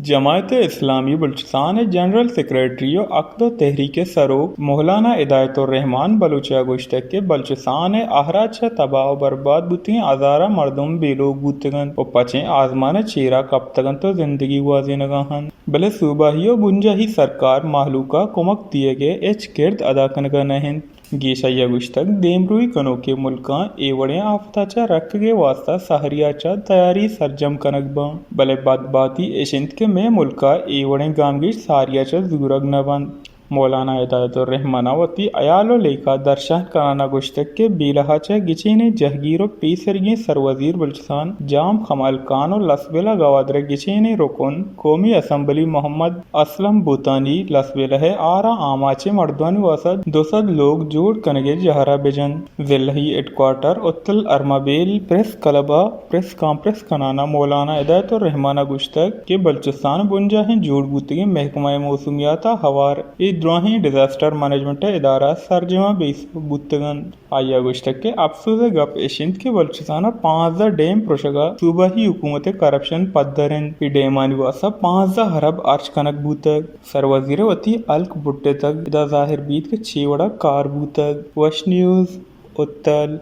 جماعت اسلامی بلوچستان ءِ general secretary ءُ عقد ءُ تحریک ءِ سروک مولانا ہدایت الرحمان بلوچ ءَ گوشتگ کہ بلوچستان ءِ آہر ءَ چہ تباہ ءُ برباد بوتگیں ہزاراں مردم بے لوگ بوتگ اَنت ءُ پچیں آزمان ءِ چیرا کپتگ اَنت ءُ زندگی گوازینگ ءَ اَنت، بلے صوبائی ءُ بنجاہی سرکار مہلوک ءَ کمک دیگ ءِ ہچ کرد ادا کنگ ءَ نہ اَنت۔ گیش آئی ءَ گوشتگ، دیمروئی کنوکیں ملکاں اے وڑیں آفت ءَ چہ رکگ ءِ واستہ سہری ءَ چہ تیاری سرجم کنگ باں، بلے بدبہتی اش اِنت کہ مئے ملک ءَ اے وڑیں گامگیج ساری ءَ چہ زورگ نہ بنت۔ مولانا ہدایت الرحمان ءَ وتی ہیال ءُ لیکہ درشان کنان ءَ گوشتگ کہ بیلہ ءَ چہ گچینیں جہگیر ءُ پیسریگیں سروزیر بلوچستان جام خمال خان ءُ لسبیلہ گوادر ءِ گچینیں رکن قومی اسمبلی محمد اسلم بھوتانی لسبیلہ ءِ آرا آماچیں مردمانی واستہ دو سد لوگ جوڑ کنگ ءِ جہر ءَ بجنت۔ ضلعی ہیڈکوارٹر اتل ارمابیل پریس کلب ءَ پریس کانفرنس کنان ءَ مولانا ہدایت الرحمان ءَ گوشتگ کہ بلوچستان بنجاہیں جوڑ بوتگیں محکمہ موسمیات ءَ ہوار اے دراہیں ڈیزاسٹر مینجمنٹ ءِ ادارہ سرجم ءَ بے سوب بوتگ اَنت۔ آئی ءَ گوشتگ کہ اپسوز ءِ گپ اش اِنت کہ بلوچستان ءَ پانزدہ ڈیم پروشگ ءَ صوبائی حکومت ءِ کرپشن پدر اِنت۔ اے ڈیمانی واستہ پانزدہ ارب ہرچ کنگ بوتگ۔ سروزیر ءَ وتی ہلک بڈتگ، ادا ظاہر بیت کہ چے وڑا کار بوتگ۔ وش نیوز، اتل۔